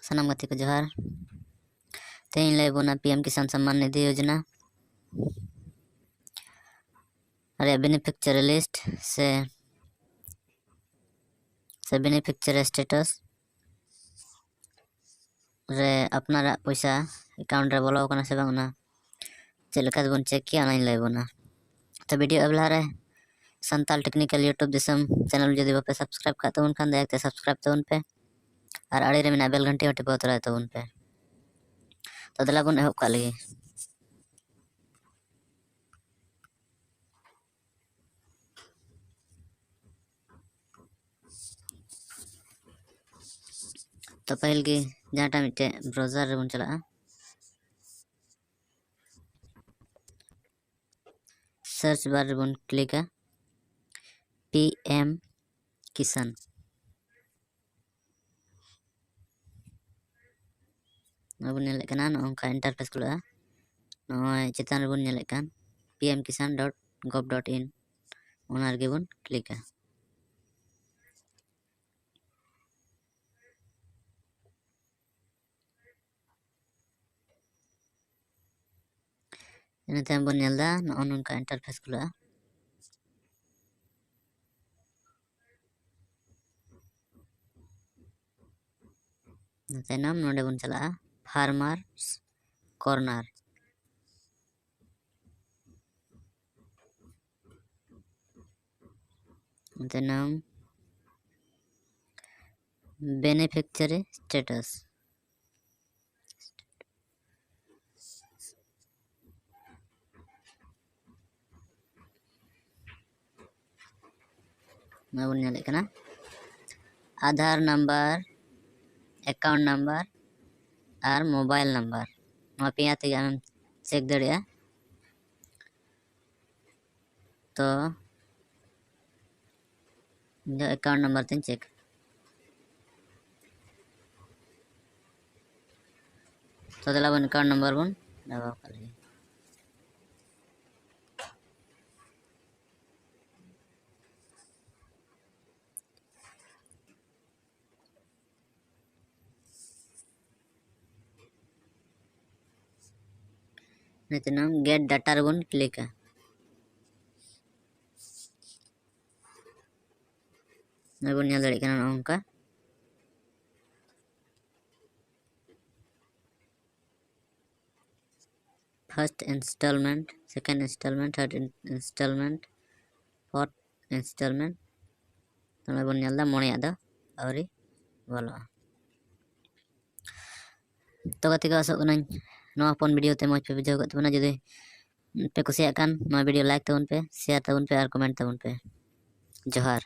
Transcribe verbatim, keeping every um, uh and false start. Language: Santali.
ᱥᱟᱱᱟᱢ ᱜᱟᱛᱮ ᱠᱚ ᱡᱚᱦᱟᱨ᱾ ᱛᱮᱦᱮᱧ ᱞᱟᱹᱭ ᱵᱚᱱᱟ ᱯᱤ ᱮᱢ ᱠᱤᱥᱟᱱ ᱥᱚᱢᱢᱟᱱ ᱱᱤᱫᱷᱤ ᱭᱳᱡᱚᱱᱟ ᱨᱮᱭᱟᱜ ᱵᱮᱱᱤᱯᱷᱤᱠᱪᱟᱨᱤ ᱞᱤᱥᱴ ᱥᱮ, ᱥᱮ ᱵᱮᱱᱤᱯᱷᱤᱠᱪᱟᱨᱤ ᱥᱴᱮᱴᱟᱥ ᱨᱮ ᱟᱯᱱᱟᱨᱟᱜ ᱯᱚᱭᱥᱟ ᱮᱠᱟᱣᱩᱱᱴ ᱨᱮ ᱵᱚᱞᱚ ᱟᱠᱟᱱᱟ ᱥᱮ ᱵᱟᱝ, ᱚᱱᱟ ᱪᱮᱫ ᱞᱮᱠᱟ ᱛᱮᱵᱚᱱ ᱪᱮᱠ ᱠᱮᱭᱟ, ᱚᱱᱟᱧ ᱞᱟᱹᱭ ᱵᱚᱱᱟ᱾ ᱛᱚ, ᱵᱷᱤᱰᱤᱭᱳ ᱮᱦᱚᱵ ᱞᱟᱦᱟᱨᱮ ᱥᱟᱱᱛᱟᱞ ᱴᱮᱠᱱᱤᱠᱮᱞ ᱭᱩᱴᱩᱵᱽ ᱫᱤᱥᱚᱢ ᱪᱮᱱᱮᱞ ᱡᱩᱫᱤ ᱵᱟᱯᱮ ᱥᱟᱵᱥᱠᱨᱟᱭᱤᱵ ᱠᱟᱜ ᱛᱟᱵᱚᱱ ᱠᱷᱟᱱ, ᱫᱟᱭᱟ ᱠᱟᱛᱮ ᱥᱟᱵᱥᱠᱨᱟᱭᱤᱵ ᱛᱟᱵᱚᱱ ᱯᱮ ᱟᱨ ᱟᱲᱮ ᱨᱮ ᱢᱮᱱᱟᱜ ᱵᱮᱞ ᱜᱷᱟᱱᱴᱤ ᱦᱚᱸ ᱴᱤᱯᱟᱹᱣ ᱛᱚᱨᱟᱭ ᱛᱟᱵᱚᱱ ᱯᱮ᱾ ᱛᱚ, ᱫᱮᱞᱟ ᱵᱚᱱ ᱮᱦᱚᱵ ᱠᱟᱜ ᱞᱮᱜᱮ᱾ ᱛᱚ, ᱯᱟᱹᱦᱤᱞ ᱜᱮ ᱡᱟᱦᱟᱸᱴᱟᱜ ᱢᱤᱫᱴᱮᱡ ᱵᱨᱟᱣᱡᱟᱨ ᱨᱮᱵᱚᱱ ᱪᱟᱞᱟᱜᱼᱟ᱾ ᱥᱟᱨᱪ ᱵᱟᱨ ᱨᱮᱵᱚᱱ ᱠᱞᱤᱠᱟ ᱯᱤ ᱮᱢ ᱠᱤᱥᱟᱱ᱾ ᱱᱚᱜᱼᱚᱭ ᱵᱚᱱ ᱧᱮᱞᱮᱫ ᱠᱟᱱᱟ, ᱱᱚᱜᱼᱚ ᱱᱚᱝᱠᱟ ᱤᱱᱴᱟᱨᱯᱷᱮᱥ ᱠᱷᱩᱞᱟᱹᱜᱼᱟ᱾ ᱱᱚᱜᱼᱚᱭ ᱪᱮᱛᱟᱱ ᱨᱮᱵᱚᱱ ᱧᱮᱞᱮᱫ ᱠᱟᱱ P M Kisan dot gov dot in, ᱚᱱᱟ ᱨᱮᱜᱮ ᱵᱚᱱ ᱠᱞᱤᱠᱟ᱾ ᱤᱱᱟᱹ ᱛᱟᱭᱚᱢ ᱵᱚᱱ ᱧᱮᱞ ᱮᱫᱟ, ᱱᱚᱜᱼᱚ ᱱᱚᱝᱠᱟ ᱤᱱᱴᱟᱨᱯᱷᱮᱥ ᱠᱷᱩᱞᱟᱹᱜᱼᱟ᱾ ᱤᱱᱟᱹ ᱛᱟᱭᱱᱚᱢ ᱱᱚᱰᱮ ᱵᱚᱱ ᱪᱟᱞᱟᱜᱼᱟ, ᱯᱷᱟᱨᱢᱟᱨᱥ ᱠᱚᱨᱱᱟᱨ᱾ ᱤᱱᱟᱹ ᱛᱟᱭᱱᱚᱢ ᱵᱮᱱᱤᱯᱷᱤᱠᱪᱟᱨᱤ ᱥᱴᱮᱴᱟᱥ᱾ ᱱᱚᱣᱟ ᱵᱚᱱ ᱧᱮᱞᱮᱫ ᱠᱟᱱᱟ, ᱟᱫᱷᱟᱨ ᱱᱟᱢᱵᱟᱨ, ᱮᱠᱟᱣᱩᱱᱴ ᱱᱟᱢᱵᱟᱨ ᱟᱨ ᱢᱳᱵᱟᱭᱤᱞ ᱱᱟᱢᱵᱟᱨ, ᱱᱚᱣᱟ ᱯᱮᱭᱟ ᱛᱮᱜᱮ ᱟᱢᱮᱢ ᱪᱮᱠ ᱫᱟᱲᱮᱭᱟᱜᱼᱟ᱾ ᱛᱚ, ᱤᱧ ᱫᱚ ᱮᱠᱟᱣᱩᱱᱴ ᱱᱟᱢᱵᱟᱨ ᱛᱤᱧ ᱪᱮᱠ᱾ ᱛᱚ, ᱫᱮᱞᱟ ᱵᱚᱱ ᱮᱠᱟᱣᱩᱱᱴ ᱱᱟᱢᱵᱟᱨ ᱵᱚᱱ ᱞᱟᱜᱟᱣ ᱠᱟᱜ ᱞᱮᱜᱮ᱾ ᱱᱤᱛᱚᱜ ᱱᱚᱣᱟ ᱜᱮᱴ ᱰᱟᱴᱟ ᱨᱮᱵᱚᱱ ᱠᱞᱤᱠᱟ᱾ ᱱᱚᱜᱼᱚᱭ ᱵᱚᱱ ᱧᱮᱞ ᱫᱟᱲᱮᱭᱟᱜ ᱠᱟᱱᱟ ᱱᱚᱜᱼᱚ ᱱᱚᱝᱠᱟ᱾ First installment, second installment, third installment, fourth installment᱾ ᱱᱚᱜᱼᱚᱭ ᱵᱚᱱ ᱧᱮᱞ ᱮᱫᱟ ᱢᱚᱬᱮᱭᱟᱜ ᱫᱚ ᱟᱹᱣᱨᱤ ᱵᱚᱞᱚᱜᱼᱟ᱾ ᱛᱚ ᱜᱟᱛᱮ ᱠᱚ, ᱟᱥᱚᱜ ᱠᱟᱹᱱᱟᱹᱧ ᱱᱚᱣᱟ ᱦᱚᱯᱚᱱ ᱵᱷᱤᱰᱤᱭᱳ ᱛᱮ ᱢᱚᱡᱽ ᱯᱮ ᱵᱩᱡᱷᱟᱹᱣ ᱠᱟᱜ ᱛᱟᱵᱚᱱᱟ᱾ ᱡᱩᱫᱤ ᱯᱮ ᱠᱩᱥᱤᱭᱟᱜ ᱠᱷᱟᱱ ᱱᱚᱣᱟ ᱵᱷᱤᱰᱤᱭᱳ ᱞᱟᱭᱤᱠ ᱛᱟᱵᱚᱱ ᱯᱮ, ᱥᱮᱭᱟᱨ ᱛᱟᱵᱚᱱ ᱯᱮ ᱟᱨ ᱠᱚᱢᱮᱱᱴ ᱛᱟᱵᱚᱱ ᱯᱮ᱾ ᱡᱚᱦᱟᱨ᱾